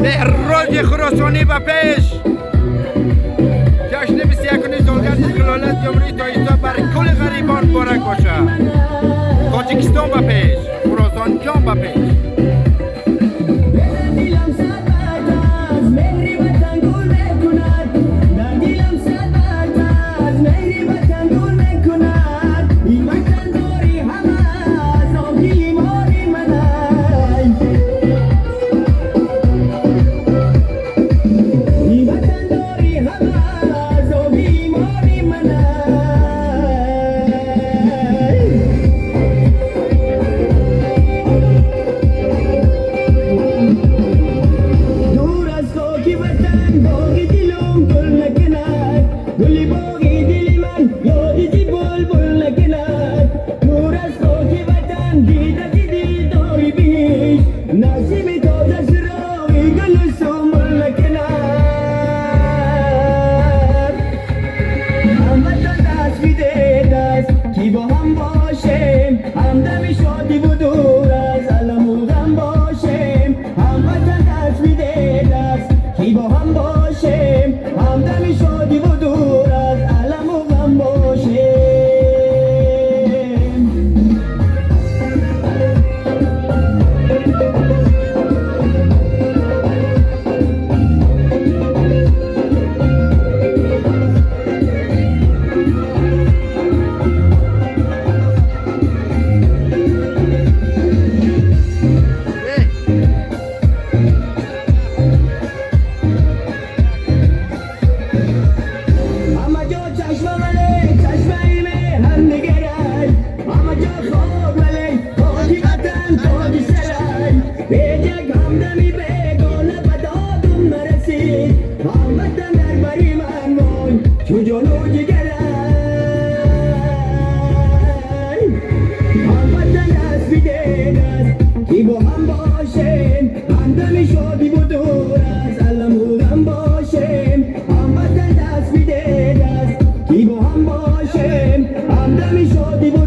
Меҳроҷи Хуросонӣ ба пеш. Ҷашни 21-уми солгарди истиқлолияти Ҷумҳурии Тоҷикистон бар кулли ғарибон муборак бошад. Тоҷикистон ба пеш, Хуросонҷон ба пеш. Дилам сад барг аз меҳри ватан гул мекунад, дар дилам сад барг аз меҳри ватан гул мекунад. Ин ватан дори ҳама, зоки имони манай. Ин ватан дори ҳама, зоки имони манай. Дур аз хоки ватан боғи дилум гул накунад, гули боғи дили ман ёди зи булбул накунад. Дур аз хоки ватан дида зи дидори биҳишт, насиби тоза суроғи гулу сумбул накунад. Ҳамватан даст биде даст, ки бо ҳам бошем, ҳамдами шодиву дур аз аламу ғам бошем. Ҳамватан даст биде даст, ки бо ҳам бошем, ҳамдами шодиву дур аз аламу ғам бошем. Ҳама ҷо чашма, вале чашмаи меҳан нигарай. Ҳама ҷо хок, вале хоки ватан тоҷи сарай. Ҳеҷ як ҳамдами бегона ба додум нарасид. Ҳамватан дар бари ман мон чу ҷону ҷигарай. Ҳамватан даст биде даст, ки бо ҳам бошем, ҳамдами шодиву дур аз аламу ғам бошем. Ҳамватан даст биде даст, ки бо ҳам бошем, ҳамдами шодиву